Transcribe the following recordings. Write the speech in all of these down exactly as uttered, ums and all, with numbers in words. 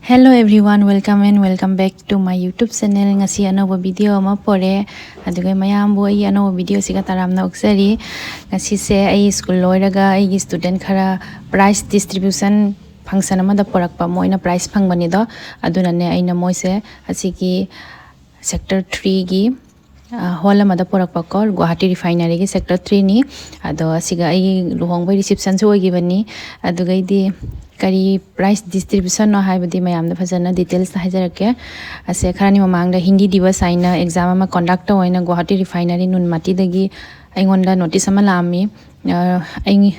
Hello everyone, welcome and welcome back to my YouTube channel. ꯉꯁꯤ ꯑꯅꯧꯕ video ꯑꯃ ꯄꯣꯔꯦ꯫ ꯑꯗꯨꯒ ꯃꯌꯥꯝꯕꯨ ꯑꯩꯒꯤ ꯑꯅꯧꯕ videoꯁꯤꯒ ꯇꯔꯥꯝꯅ ꯑꯣꯛꯆꯔꯤ꯫ ꯉꯁꯤꯁꯦ ꯑꯩ school ꯂꯣꯏꯔꯒ ꯑꯩꯒꯤ student ꯈꯔ prize distribution function ꯑꯃꯗ ꯄꯣꯔꯛꯄ, ꯃꯣꯏꯅ prize ꯐꯪꯕꯅꯤꯗꯣ꯫ ꯑꯗꯨꯅꯅꯦ ꯑꯩꯅ ꯃꯣꯏꯁꯦ ꯑꯁꯤꯒꯤ sector threeꯒꯤ ꯍꯣꯜ ꯑꯃꯗ ꯄꯨꯔꯛꯄꯀꯣ, ꯒꯨꯋꯥꯍꯥꯇꯤ ꯔꯤꯐꯥꯏꯅꯔꯤꯒꯤ sector threeꯅꯤ꯫ ꯑꯗꯣ ꯑꯁꯤꯒ ꯑꯩꯒꯤ ꯂꯨꯍꯣꯡꯕꯒꯤ receptionꯁꯨ ꯑꯣꯏꯈꯤꯕꯅꯤ꯫ ꯑꯗꯨꯒꯩꯗꯤ ꯀꯔꯤ prize distributionꯅꯣ ꯍꯥꯏꯕꯗꯤ ꯃꯌꯥꯝꯗ ꯐꯖꯅ detailsꯇ ꯍꯥꯏꯖꯔꯛꯀꯦ꯫ ꯑꯁꯦ ꯈꯔꯅꯤ ꯃꯃꯥꯡꯗ ꯍꯤꯟꯗꯤ ꯗꯤꯕꯁ ꯍꯥꯏꯅ exam ꯑꯃ conduct ꯇꯧ ꯍꯥꯏꯅ ꯒꯨꯋꯥꯍꯥꯇꯤ ꯔꯤꯐꯥꯏꯅꯔꯤ ꯅꯨꯟꯃꯇꯤꯗꯒꯤ ꯑꯩꯉꯣꯟꯗ notice ꯑꯃ ꯂꯥꯛꯑꯝꯃꯤ꯫ ꯑꯩ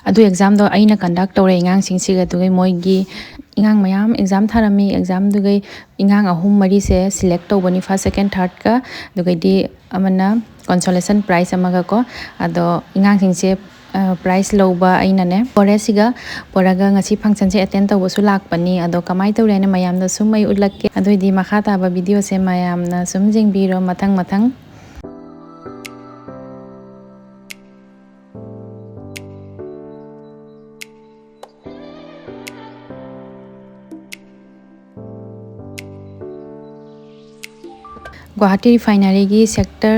ꯑꯗꯨ examꯗꯣ ꯑꯩꯅ conduct ꯇꯧꯔꯦ ꯑꯉꯥꯡꯁꯤꯡꯁꯤꯒ꯫ ꯑꯗꯨꯒ ꯃꯣꯏꯒꯤ ꯑꯉꯥꯡ ꯃꯌꯥꯝ exam ꯊꯥꯔꯝꯃꯤ꯫ Examꯗꯨꯒꯩ ꯑꯉꯥꯡ ꯑꯍꯨꯝ ꯃꯔꯤꯁꯦ select ꯇꯧꯕꯅꯤ, first, second, thirdꯀ꯫ ꯑꯗꯨꯒꯩꯗꯤ ꯑꯃꯅ consolation prize ꯑꯃꯒ ꯀꯣ꯫ ꯑꯗꯣ ꯑꯉꯥꯡꯁꯤꯡꯁꯦ prize ꯂꯧꯕ ꯑꯩꯅꯅꯦ ꯄꯣꯔꯦꯁꯤꯒ ꯄꯣꯔꯒ ꯉꯁꯤ functionꯁꯦ attend ꯇꯧꯕꯁꯨ ꯂꯥꯛꯄꯅꯤ꯫ ꯑꯗꯣ ꯀꯃꯥꯏꯅ ꯇꯧꯔꯦ ꯍꯥꯏꯅ ꯃꯌꯥꯝꯗ ꯁꯨꯝ ꯑꯩ ꯎꯠꯂꯛꯀꯦ꯫ ꯑꯗꯨꯑꯣꯏꯗꯤ ꯃꯈꯥ ꯇꯥꯕ videoꯁꯦ ꯃꯌꯥꯝꯅ ꯁꯨꯝ ꯌꯦꯡꯕꯤꯔꯣ ꯃꯊꯪ ꯃꯊꯪ꯫ ꯒꯨꯋꯥꯍꯥꯇꯤ ꯔꯤꯐꯥꯏꯅꯔꯤꯒꯤ sector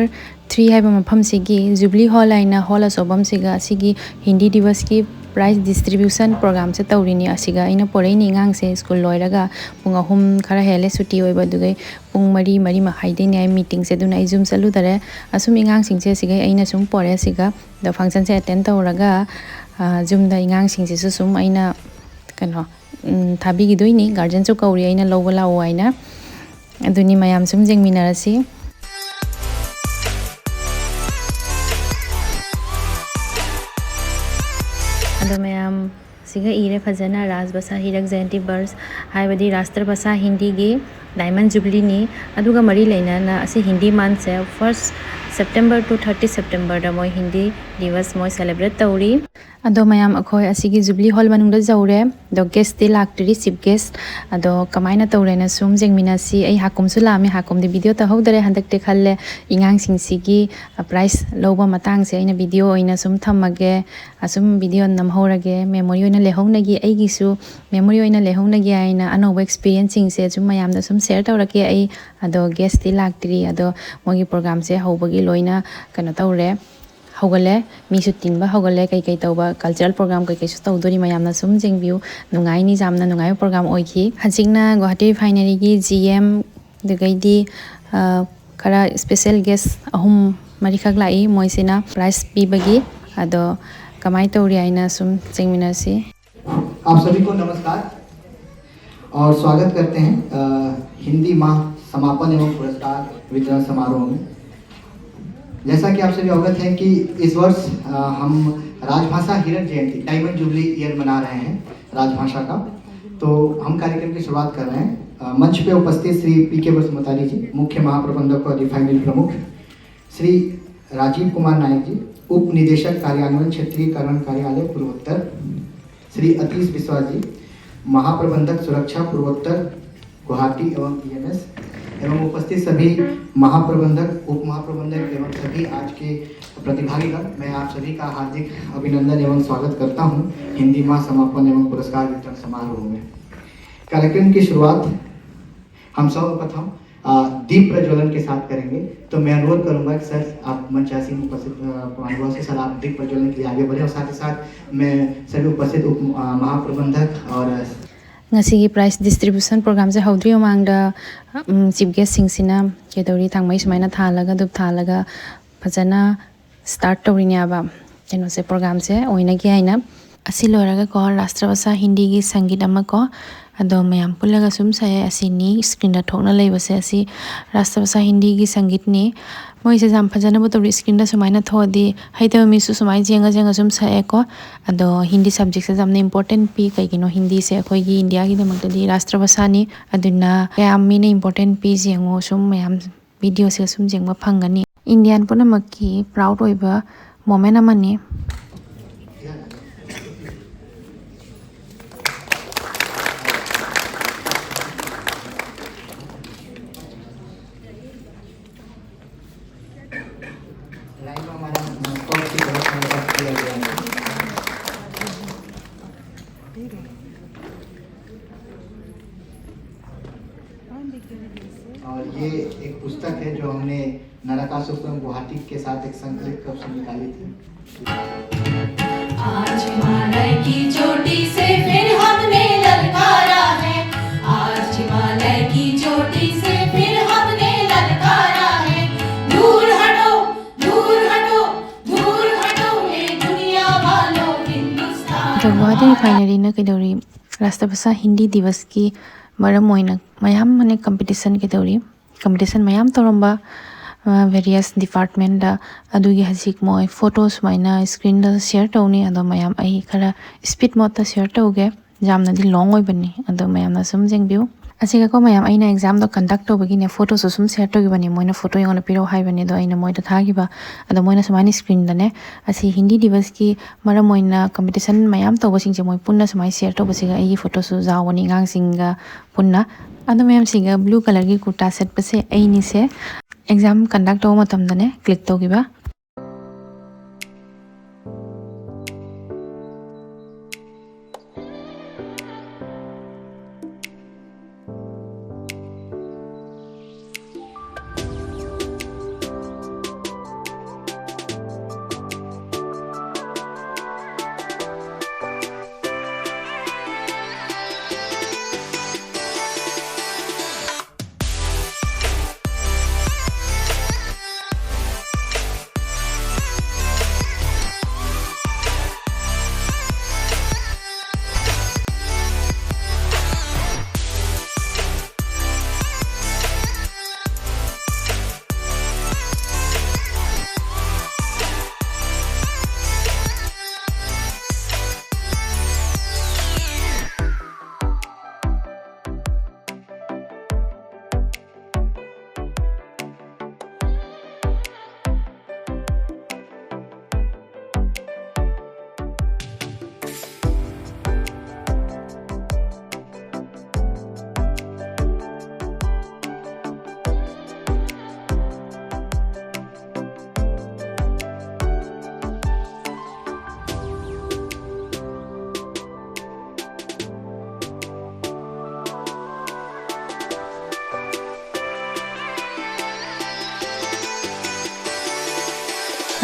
three ꯍꯥꯏꯕ ꯃꯐꯝꯁꯤꯒꯤ ꯖꯨꯕ꯭ꯂꯤ ꯍꯣꯜ ꯍꯥꯏꯅ ꯍꯣꯜ ꯑꯆꯧꯕ ꯑꯃꯁꯤꯒ ꯑꯁꯤꯒꯤ ꯍꯤꯟꯗꯤ ꯗꯤꯕꯁꯀꯤ prize distribution programꯁꯦ ꯇꯧꯔꯤꯅꯤ꯫ ꯑꯁꯤꯒ ꯑꯩꯅ ꯄꯣꯔꯛꯏꯅꯤ ꯑꯉꯥꯡꯁꯦ꯫ School ꯂꯣꯏꯔꯒ ꯄꯨꯡ ꯑꯍꯨꯝ ꯈꯔ ꯍꯦꯜꯂꯦ ꯁꯨꯇꯤ ꯑꯣꯏꯕ, ꯑꯗꯨꯒ ꯄꯨꯡ ꯃꯔꯤ, ꯃꯔꯤ ꯃꯈꯥꯏꯗꯩꯅꯦ ꯑꯩ meetingꯁꯦ, ꯑꯗꯨꯅ ꯑꯩ ꯌꯨꯝ ꯆꯠꯂꯨꯗꯔꯦ꯫ ꯑꯁꯨꯝ ꯑꯉꯥꯡꯁꯤꯡꯁꯦ ꯑꯁꯤꯒ ꯑꯩꯅ ꯁꯨꯝ ꯄꯣꯔꯦ꯫ ꯑꯁꯤꯒ ꯑꯗꯣ functionꯁꯦ attend ꯇꯧꯔꯒ ꯌꯨꯝꯗ ꯑꯉꯥꯡꯁꯤꯡꯁꯤꯁꯨ ꯁꯨꯝ ꯑꯩꯅ ꯀꯩꯅꯣ ꯊꯥꯕꯤꯈꯤꯗꯣꯏꯅꯤ꯫ Guardianꯁꯨ ꯀꯧꯔꯤ ꯑꯩꯅ ꯂꯧꯕ ꯂꯥꯛꯑꯣ ꯍꯥꯏꯅ꯫ ꯑꯗꯨꯅꯤ, ꯃꯌꯥꯝ ꯁꯨꯝ ꯌꯦꯡꯃꯤꯟꯅꯔꯁꯤ꯫ ꯑꯗꯣ ꯃꯌꯥꯝ ꯁꯤꯒ ꯏꯔꯦ ꯐꯖꯅ, ꯔꯥꯖ ꯚꯥꯁꯥ ꯍꯤꯔꯛ ꯖꯌꯟꯇꯤ ꯕꯔꯁ ꯍꯥꯏꯕꯗꯤ ꯔꯥꯁꯇ꯭ꯔ ꯚꯥꯁꯥ ꯍꯤꯟꯗꯤꯒꯤ diamond jubileeꯅꯤ꯫ ꯑꯗꯨꯒ ꯃꯔꯤ ꯂꯩꯅꯅ ꯑꯁꯤ Hindi monthꯁꯦ first September to thirty Septemberꯗ ꯃꯣꯏ ꯍꯤꯟꯗꯤ ꯗꯤꯕꯁ ꯃꯣꯏ celebrate ꯇꯧꯔꯤ꯫ ꯑꯗꯣ ꯃꯌꯥꯝ, ꯑꯩꯈꯣꯏ ꯑꯁꯤꯒꯤ ꯖꯨꯕꯤꯂꯤ ꯍꯣꯜ ꯃꯅꯨꯡꯗ ꯌꯧꯔꯦ꯫ ꯑꯗꯣ ꯒꯦꯁꯇꯤ ꯂꯥꯛꯇ꯭ꯔꯤ, ꯆꯤꯐ ꯒꯦꯁ꯫ ꯑꯗꯣ ꯀꯃꯥꯏꯅ ꯇꯧꯔꯦꯅ ꯁꯨꯝ ꯌꯦꯡꯃꯤꯟꯅꯁꯤ꯫ ꯑꯩ ꯍꯥꯀꯨꯝꯁꯨ ꯂꯥꯛꯑꯝꯃꯤ, ꯍꯥꯀꯨꯝꯗꯤ ꯚꯤꯗꯤꯑꯣ ꯇꯧꯍꯧꯗꯔꯦ꯫ ꯍꯟꯗꯛꯇꯤ ꯈꯜꯂꯦ ꯑꯉꯥꯡꯁꯤꯡꯁꯤꯒꯤ ꯄ꯭ꯔꯥꯏꯖ ꯂꯧꯕ ꯃꯇꯥꯡꯁꯦ ꯑꯩꯅ ꯚꯤꯗꯤꯑꯣ ꯑꯣꯏꯅ ꯁꯨꯝ ꯊꯝꯃꯒꯦ, ꯑꯁꯨꯝ ꯚꯤꯗꯤꯑꯣ ꯅꯝꯍꯧꯔꯒꯦ, ꯃꯦꯃꯣꯔꯤ ꯑꯣꯏꯅ ꯂꯩꯍꯧꯅꯒꯤ, ꯑꯩꯒꯤꯁꯨ ꯃꯦꯃꯣꯔꯤ ꯑꯣꯏꯅ ꯂꯩꯍꯧꯅꯒꯦ ꯍꯥꯏꯅ ꯑꯅꯧꯕ ꯑꯦꯛꯁꯄꯤꯔꯤꯌꯦꯟꯁꯁꯤꯡꯁꯦ ꯁꯨꯝ ꯃꯌꯥꯝꯗ ꯁꯨꯝ ꯁꯦꯌꯔ ꯇꯧꯔꯛꯀꯦ꯫ ꯑꯩ ꯑꯗꯣ ꯒꯦꯁꯇꯤ ꯂꯥꯛꯇ꯭ꯔꯤ꯫ ꯑꯗꯣ ꯃꯣꯏꯒꯤ ꯄ꯭ꯔꯣꯒ꯭ꯔꯥꯝꯁꯦ ꯍꯧꯕꯒꯤ ꯂꯣꯏꯅ ꯀꯩꯅꯣ ꯇꯧꯔꯦ, ꯍꯧꯒꯠꯂꯦ, ꯃꯤꯁꯨ ꯇꯤꯟꯕ ꯍꯧꯒꯠꯂꯦ꯫ ꯀꯩꯀꯩ ꯇꯧꯕ, ꯀꯜꯆꯔꯦꯜ ꯄ꯭ꯔꯣꯒ꯭ꯔꯥꯝ ꯀꯩꯀꯩꯁꯨ ꯇꯧꯗꯣꯔꯤ, ꯃꯌꯥꯝꯅ ꯁꯨꯝ ꯌꯦꯡꯕꯤꯌꯨ꯫ ꯅꯨꯡꯉꯥꯏꯅꯤ, ꯌꯥꯝꯅ ꯅꯨꯡꯉꯥꯏꯕ ꯄ꯭ꯔꯣꯒ꯭ꯔꯥꯝ ꯑꯣꯏꯈꯤ꯫ ꯍꯧꯖꯤꯛꯅ ꯒꯨꯋꯥꯍꯥꯇꯤ ꯔꯤꯐꯥꯏꯅꯔꯤꯒꯤ ꯖꯤ ꯑꯦꯝ, ꯑꯗꯨꯗꯒꯤꯗꯤ, ꯑ, ꯈꯔ ꯏꯁꯄꯦꯁꯦꯜ ꯒꯦꯁ ꯑꯍꯨꯝ ꯃꯔꯤꯈꯛ ꯂꯥꯛꯏ, ꯃꯣꯏꯁꯤꯅ ꯄ꯭ꯔꯥꯏꯖ ꯄꯤꯕꯒꯤ꯫ ꯑꯗꯣ ꯀꯃꯥꯏꯅ ꯇꯧꯔꯤ ꯍꯥꯏꯅ ꯁꯨꯝ ꯌꯦꯡꯃꯤꯟꯅꯁꯤ꯫ आप सभी को नमस्कार और स्वागत करते हैं, अ, हिंदी माह समापन एवं पुरस्कार वितरण समारोह में। जैसा कि आप सभी अवगत हैं कि इस वर्ष, अ, हम राजभाषा हीरक जयंती, डायमंड जुबली ईयर मना रहे हैं राजभाषा का। तो हम कार्यक्रम की शुरुआत कर रहे हैं। अ, मंच पे उपस्थित श्री पी के बसुमतारी जी, मुख्य महाप्रबंधक और रिफाइनरी प्रमुख, श्री राजीव कुमार नायक जी, उप निदेशक कार्यान्वयन क्षेत्रीय करण कार्यालय पूर्वोत्तर, श्री अतीश विश्वास जी, महाप्रबंधक सुरक्षा पूर्वोत्तर गुवाहाटी एवं ईएमएस, एवं उपस्थित सभी महाप्रबंधक, उप महाप्रबंधक एवं सभी आज के प्रतिभागीगण, मैं आप सभी का हार्दिक अभिनंदन एवं स्वागत करता हूं हिंदी माह समापन एवं पुरस्कार वितरण समारोह में। कार्यक्रम की शुरुआत हम सर्वप्रथम, अ, दीप प्रज्वलन के साथ करेंगे। तो मैं अनुरोध करूंगा कि सर, आप मंचासीन उपस्थित, अ, महानुभाव से सर, आप दीप प्रज्वलन के लिए आगे बढ़े और साथ ही साथ मैं सभी उपस्थित उप, अ, महाप्रबंधक और ꯉꯁꯤꯒꯤ ꯄ꯭ꯔꯥꯏꯖ ꯗꯤꯁꯇ꯭ꯔꯤꯕ꯭ꯌꯨꯁꯟ ꯄ꯭ꯔꯣꯒ꯭ꯔꯥꯝꯁꯦ ꯍꯧꯗ꯭ꯔꯤꯉꯩ ꯃꯃꯥꯡꯗ, ꯎꯝ, ꯆꯤꯐ ꯒꯦꯁꯁꯤꯡꯁꯤꯅ ꯀꯩꯗꯧꯔꯤ, ꯊꯥꯡꯃꯩ ꯁꯨꯃꯥꯏꯅ ꯊꯥꯜꯂꯒ, ꯙꯨꯞ ꯊꯥꯜꯂꯒ ꯐꯖꯅ ꯁ꯭ꯇꯥꯔꯠ ꯇꯧꯔꯤꯅꯦꯕ ꯀꯩꯅꯣꯁꯦ, ꯄ꯭ꯔꯣꯒ꯭ꯔꯥꯝꯁꯦ ꯑꯣꯏꯅꯒꯦ ꯍꯥꯏꯅ꯫ ꯑꯁꯤ ꯂꯣꯏꯔꯒꯀꯣ, ꯔꯥꯁꯇ꯭ꯔ ꯚꯥꯁꯥ ꯍꯤꯟꯗꯤꯒꯤ ꯁꯪꯒꯤꯠ ꯑꯃꯀꯣ, ꯑꯗꯣ ꯃꯌꯥꯝ ꯄꯨꯜꯂꯒ ꯁꯨꯝ ꯁꯛꯑꯦ꯫ ꯑꯁꯤꯅꯤ, ꯁ꯭ꯀ꯭ꯔꯤꯟꯗ ꯊꯣꯛꯅ ꯂꯩꯕꯁꯦ, ꯑꯁꯤ ꯔꯥꯁꯇ꯭ꯔ ꯚꯥꯁꯥ ꯍꯤꯟꯗꯤꯒꯤ ꯁꯪꯒꯤꯠꯅꯤ꯫ ꯃꯣꯏꯁꯦ ꯌꯥꯝ ꯐꯖꯅꯕꯨ ꯇꯧꯔꯤ꯫ ꯁ꯭ꯀ꯭ꯔꯤꯟꯗ ꯁꯨꯃꯥꯏꯅ ꯊꯣꯛꯑꯗꯤ ꯍꯩꯇꯕ ꯃꯤꯁꯨ ꯁꯨꯃꯥꯏꯅ ꯌꯦꯡꯉ ꯌꯦꯡꯉ ꯁꯨꯝ ꯁꯛꯑꯦꯀꯣ꯫ ꯑꯗꯣ ꯍꯤꯟꯗꯤ ꯁꯕꯖꯦꯛꯁꯦ ꯌꯥꯝꯅ ꯏꯝꯄꯣꯔꯇꯦꯟ ꯄꯤ꯫ ꯀꯩꯒꯤꯅꯣ, ꯍꯤꯟꯗꯤꯁꯦ ꯑꯩꯈꯣꯏꯒꯤ ꯏꯟꯗꯤꯌꯥꯒꯤꯗꯃꯛꯇꯗꯤ ꯔꯥꯁꯇ꯭ꯔ ꯚꯥꯁꯥꯅꯤ꯫ ꯑꯗꯨꯅ ꯀꯌꯥꯝ ꯃꯤꯅ ꯏꯝꯄꯣꯔꯇꯦꯟ ꯄꯤ ꯌꯦꯡꯉꯣ, ꯁꯨꯝ ꯃꯌꯥꯝ ꯚꯤꯗꯤꯑꯣꯁꯦ ꯁꯨꯝ ꯌꯦꯡꯕ ꯐꯪꯒꯅꯤ꯫ ꯏꯟꯗꯤꯌꯥꯟ ꯄꯨꯝꯅꯃꯛꯀꯤ ꯄ꯭ꯔꯥꯎꯗ ꯑꯣꯏꯕ ꯃꯣꯃꯦꯟ ꯑꯃꯅꯤ꯫ और ये एक पुस्तक है जो हमने नरकासुरम गुवाहाटी के साथ एक संकलित कब से निकाली थी। आज हिमालय की चोटी से फिर हमने ललकारा है। आज हिमालय की चोटी से फिर हमने ललकारा है। दूर हटो, दूर हटो, दूर हटो, ये दुनिया वालों, हिंदुस्तान। ꯑꯗꯣ ꯒꯨꯋꯥꯍꯥꯇꯤ ꯔꯤꯐꯥꯏꯅꯔꯤꯅ ꯀꯩꯗꯧꯔꯤ? ꯔꯥꯁꯇ꯭ꯔ ꯚꯥꯁꯥ ꯍꯤꯟꯗꯤ ꯗꯤꯕꯁꯀꯤ ꯃꯔꯝ ꯑꯣꯏꯅ ꯃꯌꯥꯝ ꯑꯃꯅ ꯀꯝꯄꯤꯇꯤꯁꯟ ꯀꯩꯗꯧꯔꯤ? ꯀꯝꯄꯤꯇꯤꯁꯟ ꯃꯌꯥꯝ ꯇꯧꯔꯝꯕ ꯚꯦꯔꯤꯌꯁ ꯗꯤꯄꯥꯔꯠꯃꯦꯟꯗ꯫ ꯑꯗꯨꯒꯤ ꯍꯧꯖꯤꯛ ꯃꯣꯏ ꯐꯣꯇꯣ ꯁꯨꯃꯥꯏꯅ ꯁ꯭ꯀ꯭ꯔꯤꯟꯗ ꯁꯤꯌꯔ ꯇꯧꯅꯤ꯫ ꯑꯗꯣ ꯃꯌꯥꯝ ꯑꯩ ꯈꯔ ꯁ꯭ꯄꯤꯠ ꯃꯣꯠꯇ ꯁꯤꯌꯔ ꯇꯧꯒꯦ꯫ ꯌꯥꯝꯅꯗꯤ ꯂꯣꯡ ꯑꯣꯏꯕꯅꯤ꯫ ꯑꯗꯣ ꯃꯌꯥꯝꯅ ꯁꯨꯝ ꯌꯦꯡꯕꯤꯌꯨ꯫ ꯑꯁꯤꯒꯀꯣ ꯃꯌꯥꯝ, ꯑꯩꯅ ꯑꯦꯛꯖꯥꯝꯗꯣ ꯀꯟꯗꯛ ꯇꯧꯕꯒꯤꯅꯦ, ꯐꯣꯇꯣꯁꯨ ꯁꯨꯝ ꯁꯤꯌꯔ ꯇꯧꯈꯤꯕꯅꯦ꯫ ꯃꯣꯏꯅ ꯐꯣꯇꯣ ꯑꯩꯉꯣꯟꯗ ꯄꯤꯔꯛꯑꯣ ꯍꯥꯏꯕꯅꯦ, ꯑꯗꯣ ꯑꯩꯅ ꯃꯣꯏꯗ ꯊꯥꯈꯤꯕ꯫ ꯑꯗꯣ ꯃꯣꯏꯅ ꯁꯨꯃꯥꯏꯅ ꯁ꯭ꯀ꯭ꯔꯤꯟꯗꯅꯦ, ꯑꯁꯤ ꯍꯤꯟꯗꯤ ꯗꯤꯕꯁꯀꯤ ꯃꯔꯝ ꯑꯣꯏꯅ ꯀꯝꯄꯤꯇꯤꯁꯟ ꯃꯌꯥꯝ ꯇꯧꯕꯁꯤꯡꯁꯦ ꯃꯣꯏ ꯄꯨꯟꯅ ꯁꯨꯃꯥꯏꯅ ꯁꯤꯌꯔ ꯇꯧꯕꯁꯤꯒ ꯑꯩꯒꯤ ꯐꯣꯇꯣꯁꯨ ꯌꯥꯎꯕꯅꯤ ꯑꯉꯥꯡꯁꯤꯡꯒ ꯄꯨꯟꯅ꯫ ꯑꯗꯣ ꯃꯌꯥꯝꯁꯤꯒ ꯕ꯭ꯂꯨ ꯀꯂꯔꯒꯤ ꯀꯨꯔꯇꯥ ꯁꯦꯠꯄꯁꯦ ꯑꯩꯅꯤꯁꯦ꯫ ꯑꯦꯛꯖꯥꯝ ꯀꯟꯗꯛ ꯇꯧꯕ ꯃꯇꯝꯗꯅꯦ ꯀ꯭ꯂꯤꯛ ꯇꯧꯈꯤꯕ꯫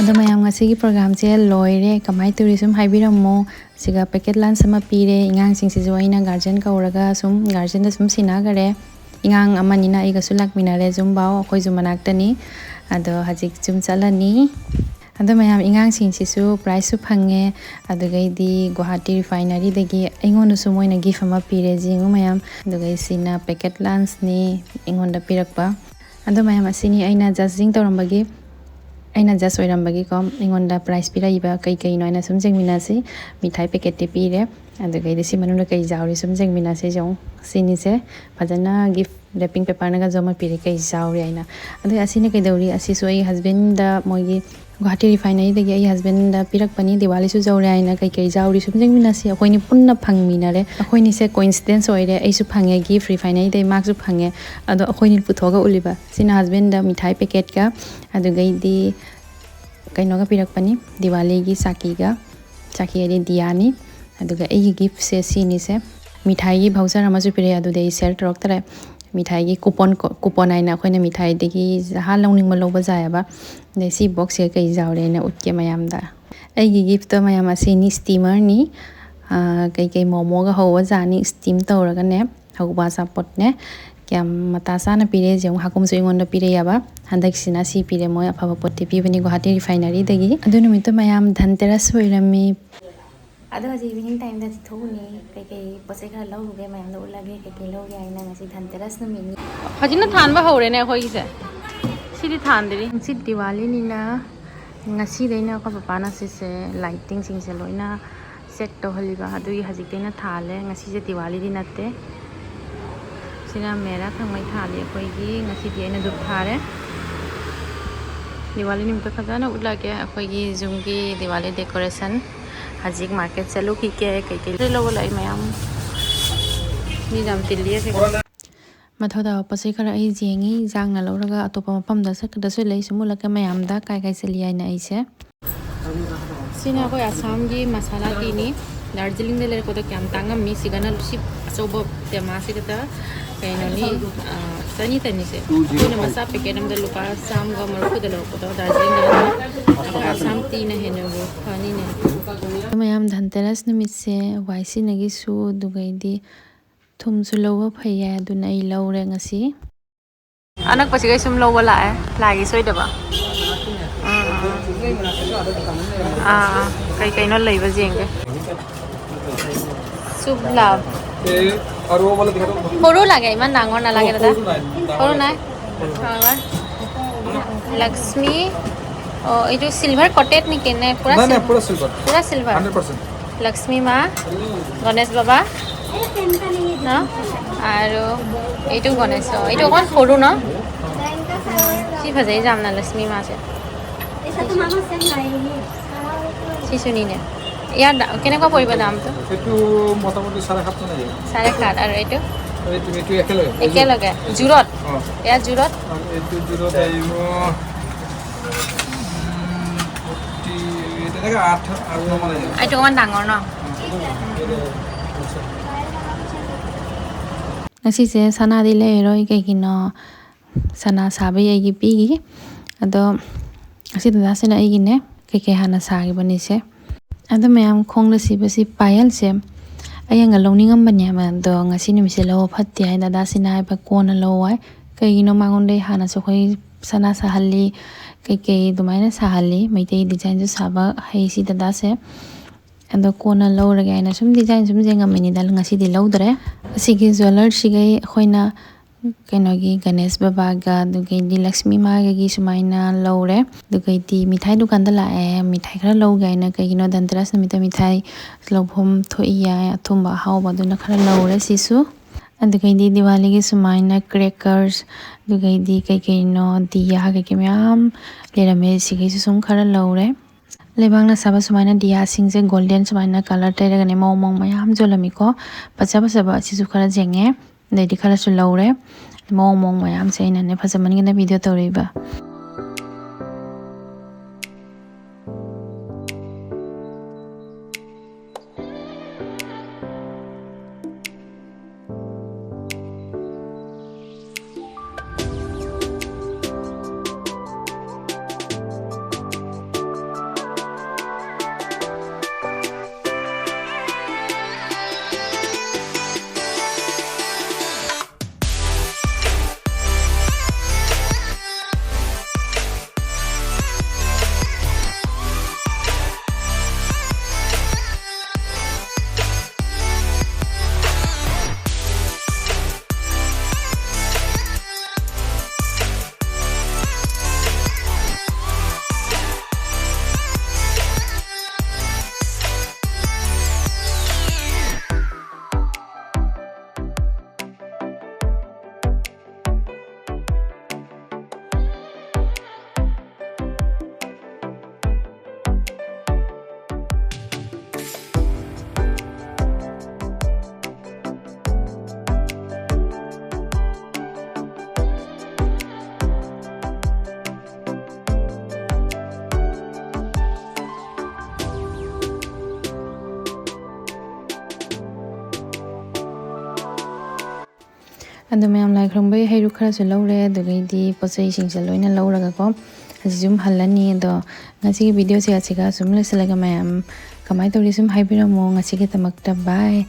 ꯑꯗꯣ ꯃꯌꯥꯝ, ꯉꯁꯤꯒꯤ programꯁꯦ ꯂꯣꯏꯔꯦ꯫ ꯀꯃꯥꯏꯅ ꯇꯧꯔꯤ ꯁꯨꯝ ꯍꯥꯏꯕꯤꯔꯝꯃꯣ꯫ ꯁꯤꯒ packet lunch ꯑꯃ ꯄꯤꯔꯦ꯫ ꯑꯉꯥꯡꯁꯤꯡꯁꯤꯁꯨ ꯑꯩꯅ guardian ꯀꯧꯔꯒ ꯁꯨꯝ guardianꯗ ꯁꯨꯝ ꯁꯤꯟꯅꯈꯔꯦ꯫ ꯑꯉꯥꯡ ꯑꯃꯅꯤꯅ ꯑꯩꯒꯁꯨ ꯂꯥꯛꯃꯤꯟꯅꯔꯦ ꯖꯨꯝꯕꯥꯎ, ꯑꯩꯈꯣꯏꯁꯨ ꯃꯅꯥꯛꯇꯅꯤ꯫ ꯑꯗꯣ ꯍꯧꯖꯤꯛ ꯖꯨꯝ ꯆꯠꯂꯅꯤ꯫ ꯑꯗꯣ ꯃꯌꯥꯝ, ꯑꯉꯥꯡꯁꯤꯡꯁꯤꯁꯨ prizeꯁꯨ ꯐꯪꯉꯦ꯫ ꯑꯗꯨꯒꯩꯗꯤ ꯒꯨꯋꯥꯍꯥꯇꯤ refineryꯗꯒꯤ ꯑꯩꯉꯣꯟꯗꯁꯨ ꯃꯣꯏꯅ gift ꯑꯃ ꯄꯤꯔꯦ꯫ ꯌꯦꯡꯉꯨ ꯃꯌꯥꯝ꯫ ꯑꯗꯨꯒ ꯁꯤꯅ packet lunchꯅꯤ ꯑꯩꯉꯣꯟꯗ ꯄꯤꯔꯛꯄ꯫ ꯑꯗꯣ ꯃꯌꯥꯝ, ꯑꯁꯤꯅꯤ ꯑꯩꯅ judging ꯇꯧꯔꯝꯕꯒꯤ, ꯑꯩꯅ judge ꯑꯣꯏꯔꯝꯕꯒꯤꯀꯣ, ꯑꯩꯉꯣꯟꯗ prize ꯄꯤꯔꯛꯏꯕ ꯀꯩ ꯀꯩꯅꯣ ꯍꯥꯏꯅ ꯁꯨꯝ ꯌꯦꯡꯃꯤꯟꯅꯁꯤ꯫ ꯃꯤꯊꯥꯏ packetꯇꯤ ꯄꯤꯔꯦ꯫ ꯑꯗꯨꯒꯩꯗꯤ ꯁꯤ ꯃꯅꯨꯡꯗ ꯀꯩ ꯌꯥꯎꯔꯤ ꯁꯨꯝ ꯌꯦꯡꯃꯤꯟꯅꯁꯤ꯫ ꯌꯦꯡꯉꯨ, ꯁꯤꯅꯤꯁꯦ ꯐꯖꯅ gift wrapping paperꯅꯒ ꯌꯣꯝꯃ ꯄꯤꯔꯦ ꯀꯩ ꯌꯥꯎꯔꯤ ꯍꯥꯏꯅ꯫ ꯑꯗꯨꯒ ꯑꯁꯤꯅ ꯀꯩꯗꯧꯔꯤ? ꯑꯁꯤꯁꯨ ꯑꯩ husbandꯗ, ꯃꯣꯏꯒꯤ ꯒꯨꯋꯥꯍꯥꯇꯤ refineryꯗꯒꯤ ꯑꯩ husbandꯗ ꯄꯤꯔꯛꯄꯅꯤ꯫ ꯗꯤꯋꯥꯂꯤꯁꯨ ꯌꯧꯔꯦ ꯍꯥꯏꯅ ꯀꯩ ꯀꯩ ꯌꯥꯎꯔꯤ ꯁꯨꯝ ꯌꯦꯡꯃꯤꯟꯅꯁꯤ꯫ ꯑꯩꯈꯣꯏꯅꯤ ꯄꯨꯟꯅ ꯐꯪꯃꯤꯟꯅꯔꯦ꯫ ꯑꯩꯈꯣꯏꯅꯤꯁꯦ coincidence ꯑꯣꯏꯔꯦ꯫ ꯑꯩꯁꯨ ꯐꯪꯉꯦ gift refineryꯗꯩ, ꯃꯥꯁꯨ ꯐꯪꯉꯦ꯫ ꯑꯗꯣ ꯑꯩꯈꯣꯏꯅꯤ ꯄꯨꯊꯣꯛꯑꯒ ꯎꯠꯂꯤꯕ꯫ ꯁꯤꯅ husbandꯗ ꯃꯤꯊꯥꯏ packetꯀ, ꯑꯗꯨꯒꯩꯗꯤ ꯀꯩꯅꯣꯒ ꯄꯤꯔꯛꯄꯅꯤ, ꯗꯤꯋꯥꯂꯤꯒꯤ ꯆꯥꯀꯤꯒ꯫ ꯆꯥꯀꯤ ꯍꯥꯏꯗꯤ ꯗꯤꯌꯥꯅꯤ꯫ ꯑꯗꯨꯒ ꯑꯩꯒꯤ giftꯁꯦ ꯁꯤꯅꯤꯁꯦ꯫ ꯃꯤꯊꯥꯏꯒꯤ voucher ꯑꯃꯁꯨ ꯄꯤꯔꯛꯑꯦ, ꯑꯗꯨꯗꯤ ꯑꯩ share ꯇꯧꯔꯛꯇꯔꯦ꯫ ꯃꯤꯊꯥꯏꯒꯤ coupon ꯀꯣ-, coupon ꯍꯥꯏꯅ ꯑꯩꯈꯣꯏꯅ ꯃꯤꯊꯥꯏꯗꯒꯤ ꯖꯍꯥ ꯂꯧꯅꯤꯡꯕ ꯂꯧꯕ ꯌꯥꯏꯑꯕ꯫ ꯑꯗꯩ ꯁꯤ boxꯁꯤꯒ ꯀꯩ ꯌꯥꯎꯔꯦꯅ ꯎꯠꯀꯦ ꯃꯌꯥꯝꯗ꯫ ꯑꯩꯒꯤ giftꯇꯣ ꯃꯌꯥꯝ ꯑꯁꯤꯅꯤ: steamerꯅꯤ, ꯑꯥ, ꯀꯩꯀꯩ ꯃꯣꯃꯣꯒ ꯍꯧꯕ ꯖꯥꯠꯅꯤ, steam ꯇꯧꯔꯒꯅꯦ ꯍꯧꯕ ꯑꯆꯥꯄꯣꯠꯅꯦ꯫ ꯀꯌꯥꯝ ꯃꯇꯥ ꯆꯥꯅ ꯄꯤꯔꯦ ꯌꯦꯡꯉꯨ꯫ ꯍꯥꯀꯨꯝꯁꯨ ꯑꯩꯉꯣꯟꯗ ꯄꯤꯔꯛꯑꯦꯕ꯫ ꯍꯟꯗꯛꯁꯤꯅ ꯁꯤ ꯄꯤꯔꯦ, ꯃꯣꯏ ꯑꯐꯕ ꯄꯣꯠꯇꯤ ꯄꯤꯕꯅꯤ ꯒꯨꯋꯥꯍꯥꯇꯤ refineryꯗꯒꯤ꯫ ꯑꯗꯨ ꯅꯨꯃꯤꯠꯇꯣ ꯃꯌꯥꯝ ꯙꯟꯇꯦꯔꯁ ꯑꯣꯏꯔꯝꯃꯤ꯫ ꯑꯗꯣ ꯍꯧꯖꯤꯛ evening timeꯗ ꯆꯠꯊꯣꯛꯎꯅꯤ꯫ ꯀꯩꯀꯩ ꯄꯣꯠ ꯆꯩ ꯈꯔ ꯂꯧꯔꯨꯒꯦ, ꯃꯌꯥꯝꯗ ꯎꯠꯂꯒꯦ ꯀꯩꯀꯩ ꯂꯧꯒꯦ ꯍꯥꯏꯅ꯫ ꯉꯁꯤ ꯙꯟꯇꯦꯔꯁ ꯅꯨꯃꯤꯠꯅꯤ꯫ ꯍꯧꯖꯤꯛꯅ ꯊꯥꯟꯕ ꯍꯧꯔꯦꯅꯦ ꯑꯩꯈꯣꯏꯒꯤꯁꯦ꯫ ꯁꯤꯗꯤ ꯊꯥꯟꯗ꯭ꯔꯤ꯫ ꯉꯁꯤ ꯗꯤꯋꯥꯂꯤꯅꯤꯅ ꯉꯁꯤꯗꯩꯅ ꯑꯩꯈꯣꯏ ꯄꯄꯥꯅ ꯁꯤꯁꯦ lightingꯁꯤꯡꯁꯦ ꯂꯣꯏꯅ set ꯇꯧꯍꯜꯂꯤꯕ꯫ ꯑꯗꯨꯒꯤ ꯍꯧꯖꯤꯛꯇꯩꯅ ꯊꯥꯜꯂꯦ꯫ ꯉꯁꯤꯁꯦ ꯗꯤꯋꯥꯂꯤꯗꯤ ꯅꯠꯇꯦ꯫ ꯁꯤꯅ ꯃꯦꯔꯥ ꯊꯪꯃꯩ ꯊꯥꯜꯂꯤ ꯑꯩꯈꯣꯏꯒꯤ꯫ ꯉꯁꯤꯗꯤ ꯑꯩꯅ ꯙꯨꯞ ꯊꯥꯔꯦ꯫ ꯗꯤꯋꯥꯂꯤ ꯅꯨꯃꯤꯠꯇ ꯐꯖꯅ ꯎꯠꯂꯒꯦ ꯑꯩꯈꯣꯏꯒꯤ ꯌꯨꯝꯒꯤ ꯗꯤꯋꯥꯂꯤ decoration꯫ ꯍꯧꯖꯤꯛ market ꯆꯠꯂꯨꯈꯤꯒꯦ꯫ ꯀꯩꯀꯩ ꯂꯧꯕ ꯂꯥꯛꯏ ꯃꯌꯥꯝ꯫ ꯃꯤ ꯌꯥꯝ ꯇꯤꯜꯂꯤ ꯑꯁꯤꯗ꯫ ꯃꯊꯧ ꯇꯥꯕ ꯄꯣꯠ ꯆꯩ ꯈꯔ ꯑꯩ ꯌꯦꯡꯉꯤ꯫ ꯏꯟꯖꯥꯡꯅ ꯂꯧꯔꯒ ꯑꯇꯣꯞꯄ ꯃꯐꯝꯗ ꯆꯠꯀꯗꯁꯨ ꯂꯩ꯫ ꯁꯨꯝ ꯎꯠꯂꯛꯀꯦ ꯃꯌꯥꯝꯗ ꯀꯥꯏ ꯀꯥꯏ ꯆꯠꯂꯤ ꯍꯥꯏꯅ ꯑꯩꯁꯦ꯫ ꯁꯤꯅ ꯑꯩꯈꯣꯏ ꯑꯁꯥꯝꯒꯤ ꯃꯁꯥꯂꯥ ꯇꯤꯅꯤ꯫ ꯗꯥꯔꯖꯤꯂꯤꯡꯗ ꯂꯩꯔꯛꯄꯗ ꯀꯌꯥꯝ ꯇꯥꯡꯉꯝꯃꯤ꯫ ꯁꯤꯒꯅ ꯁꯤ ꯑꯆꯧꯕ ꯇꯦꯃꯥꯁꯤꯒꯇ ꯀꯩꯅꯣꯅꯤ, ꯑ, ꯆꯅꯤ ꯆꯅꯤꯁꯦ ꯑꯩꯈꯣꯏꯅ ꯃꯆꯥ ꯄꯦꯀꯦꯠ ꯑꯃꯗ ꯂꯨꯄꯥ ꯆꯥꯝꯃꯒ ꯃꯔꯤꯐꯨꯗ ꯂꯧꯔꯛꯄꯗꯣ ꯗꯥꯔꯖꯤꯂꯤꯡꯗ ꯅꯠꯇ꯭ꯔꯣ? ꯑꯁꯥꯝ ꯇꯤꯅ ꯍꯦꯟꯅꯕꯨ ꯐꯅꯤꯅꯦ꯫ ꯃꯌꯥꯝ ꯙꯟꯇꯦꯔꯁ ꯅꯨꯃꯤꯠꯁꯦ ꯋꯥꯏ ꯁꯤꯅꯒꯤꯁꯨ ꯑꯗꯨꯒꯩꯗꯤ ꯊꯨꯝꯁꯨ ꯂꯧꯕ ꯐꯩꯌꯦ, ꯑꯗꯨꯅ ꯑꯩ ꯂꯧꯔꯦ ꯉꯁꯤ꯫ ꯑꯅꯛꯄꯁꯤꯒꯩ ꯁꯨꯝ ꯂꯧꯕ ꯂꯥꯛꯑꯦ, ꯂꯥꯏꯒꯤ ꯁꯣꯏꯗꯕ꯫ ꯑꯥ, ꯑꯥ, ꯀꯩ ꯀꯩꯅꯣ ꯂꯩꯕ ꯌꯦꯡꯒꯦ꯫ শুভ লাভ। সৰু লাগে, ইমান ডাঙৰ নালাগে দাদা। সৰু নাই? অ, লক্ষ্মী। অ, এইটো চিলভাৰ কটেড নেকি নে পুৰা নাই, নাই, চিলভাৰ? পুৰা চিলভাৰ। পুৰা চিলভাৰ। Hundred percent. লক্ষ্মী মা, গণেশ বাবা ন? আৰু এইটো গণেশ, অ, এইটো অকণমান সৰু ন? কি ভাজে এই জামনা লক্ষ্মী মা আছে। এইটো মামা চেন নাই। চিচুনি নে? ইয়াৰ দা-, কেনেকুৱা পৰিব দামটো? এইটো মোটামুটি চাৰে সাত মান আহিব। চাৰে সাত। আৰু এইটো? এইটো, এইটো একেলগে। একেলগে? জোৰত? অ। ইয়াৰ জোৰত? আৰু এইটো জোৰত আহিব, উম, ফৰ্টি, তেনেকে আঠ, আঠ মান আহিব। এইটো অকণমান ডাঙৰ ন? অ, এইটো, এইটো, ꯉꯁꯤꯁꯦ ꯁꯅꯥꯗꯤ ꯂꯩꯔꯔꯣꯏ, ꯀꯩꯒꯤꯅꯣ ꯁꯅꯥ ꯁꯥꯕ ꯌꯩꯒꯦ ꯄꯤꯈꯤ꯫ ꯑꯗꯣ ꯑꯁꯤ ꯗꯗꯥꯁꯤꯅ ꯑꯩꯒꯤꯅꯦ, ꯀꯩꯀꯩ ꯍꯥꯟꯅ ꯁꯥꯈꯤꯕꯅꯤꯁꯦ꯫ ꯑꯗꯣ ꯃꯌꯥꯝ, ꯈꯣꯡꯗ ꯁꯤꯕꯁꯤ ꯄꯥꯌꯦꯜꯁꯦ ꯑꯩꯅ ꯂꯧꯅꯤꯡꯉꯝꯕꯅꯦꯕ, ꯑꯗꯣ ꯉꯁꯤ ꯅꯨꯃꯤꯠꯁꯦ ꯂꯧꯕ ꯐꯠꯇꯦ ꯍꯥꯏ ꯗꯗꯥꯁꯤꯅ ꯍꯥꯏꯕ, ꯀꯣꯟꯅ ꯂꯧ ꯍꯥꯏ꯫ ꯀꯩꯒꯤꯅꯣ ꯃꯉꯣꯟꯗ ꯍꯥꯟꯅꯁꯨ ꯑꯩꯈꯣꯏ ꯁꯅꯥ ꯁꯥꯍꯜꯂꯤ, ꯀꯩꯀꯩ ꯑꯗꯨꯃꯥꯏꯅ ꯁꯥꯍꯜꯂꯤ, ꯃꯩꯇꯩ ꯗꯤꯖꯥꯏꯟꯁꯨ ꯁꯥꯕ ꯍꯩ ꯁꯤ ꯗꯗꯥꯁꯦ꯫ ꯑꯗꯣ ꯀꯣꯟꯅ ꯂꯧꯔꯒꯦ ꯍꯥꯏꯅ ꯁꯨꯝ ꯗꯤꯖꯥꯏꯟ ꯁꯨꯝ ꯌꯦꯡꯉꯝꯃꯤꯅꯤꯗ, ꯉꯁꯤꯗꯤ ꯂꯧꯗ꯭ꯔꯦ꯫ ꯑꯁꯤꯒꯤ ꯖ꯭ꯋꯦꯂꯔꯁꯤꯒꯩ ꯑꯩꯈꯣꯏꯅ ꯀꯩꯅꯣꯒꯤ ꯒꯅꯦꯁ ꯕꯕꯥꯒ ꯑꯗꯨꯒꯩꯗꯤ ꯂꯛꯁꯃꯤ ꯃꯥꯒꯒꯤ ꯁꯨꯃꯥꯏꯅ ꯂꯧꯔꯦ꯫ ꯑꯗꯨꯒꯩꯗꯤ ꯃꯤꯊꯥꯏ ꯗꯨꯀꯥꯟꯗ ꯂꯥꯛꯑꯦ, ꯃꯤꯊꯥꯏ ꯈꯔ ꯂꯧꯒꯦ ꯍꯥꯏꯅ, ꯀꯩꯒꯤꯅꯣ ꯙꯟꯇꯦꯔꯁ ꯅꯨꯃꯤꯠꯇ ꯃꯤꯊꯥꯏ ꯂꯧꯐꯝ ꯊꯣꯛꯏ ꯍꯥꯏ, ꯑꯊꯨꯝꯕ ꯑꯍꯥꯎꯕ, ꯑꯗꯨꯅ ꯈꯔ ꯂꯧꯔꯦ ꯁꯤꯁꯨ꯫ ꯑꯗꯨꯒꯩꯗꯤ ꯗꯤꯋꯥꯂꯤꯒꯤ ꯁꯨꯃꯥꯏꯅ crackers, ꯑꯗꯨꯒꯩꯗꯤ ꯀꯩꯀꯩꯅꯣ ꯗꯤꯌꯥ ꯀꯩꯀꯩ ꯃꯌꯥꯝ ꯂꯩꯔꯝꯃꯦ, ꯁꯤꯒꯩꯁꯨ ꯁꯨꯝ ꯈꯔ ꯂꯧꯔꯦ꯫ ꯂꯩꯕꯥꯛꯅ ꯁꯥꯕ ꯁꯨꯃꯥꯏꯅ ꯗꯤꯌꯥꯁꯤꯡꯁꯦ ꯒꯣꯜꯗꯦꯟ ꯁꯨꯃꯥꯏꯅ ꯀꯂꯔ ꯇꯩꯔꯒꯅꯦ ꯃꯑꯣꯡ ꯃꯑꯣꯡ ꯃꯌꯥꯝ ꯌꯣꯜꯂꯝꯃꯤꯀꯣ꯫ ꯐꯖ ꯐꯖꯕ ꯑꯁꯤꯁꯨ ꯈꯔ ꯌꯦꯡꯉꯦ, ꯑꯗꯩꯗꯤ ꯈꯔꯁꯨ ꯂꯧꯔꯦ꯫ ꯃꯑꯣꯡ ꯃꯑꯣꯡ ꯃꯌꯥꯝꯁꯦ ꯑꯩꯅꯅꯦ ꯐꯖꯃꯟꯒꯤꯗꯅ ꯚꯤꯗꯤꯑꯣ ꯇꯧꯔꯛꯏꯕ꯫ ꯑꯗꯣ ꯃꯌꯥꯝ ꯂꯥꯏ ꯈꯨꯔꯨꯝꯕꯒꯤ ꯍꯩꯔꯨꯛ ꯈꯔꯁꯨ ꯂꯧꯔꯦ, ꯑꯗꯨꯗꯒꯤꯗꯤ ꯄꯣꯠ ꯆꯩꯁꯤꯡꯁꯦ ꯂꯣꯏꯅ ꯂꯧꯔꯒꯀꯣ ꯍꯧꯖꯤꯛ ꯌꯨꯝ ꯍꯜꯂꯅꯤ꯫ ꯑꯗꯣ ꯉꯁꯤꯒꯤ ꯚꯤꯗꯤꯑꯣꯁꯦ ꯑꯁꯤꯒ ꯁꯨꯝ ꯂꯣꯏꯁꯤꯜꯂꯒꯦ꯫ ꯃꯌꯥꯝ ꯀꯃꯥꯏꯅ ꯇꯧꯔꯤ ꯁꯨꯝ ꯍꯥꯏꯕꯤꯔꯝꯃꯣ꯫ ꯉꯁꯤꯒꯤꯗꯃꯛꯇ bye꯫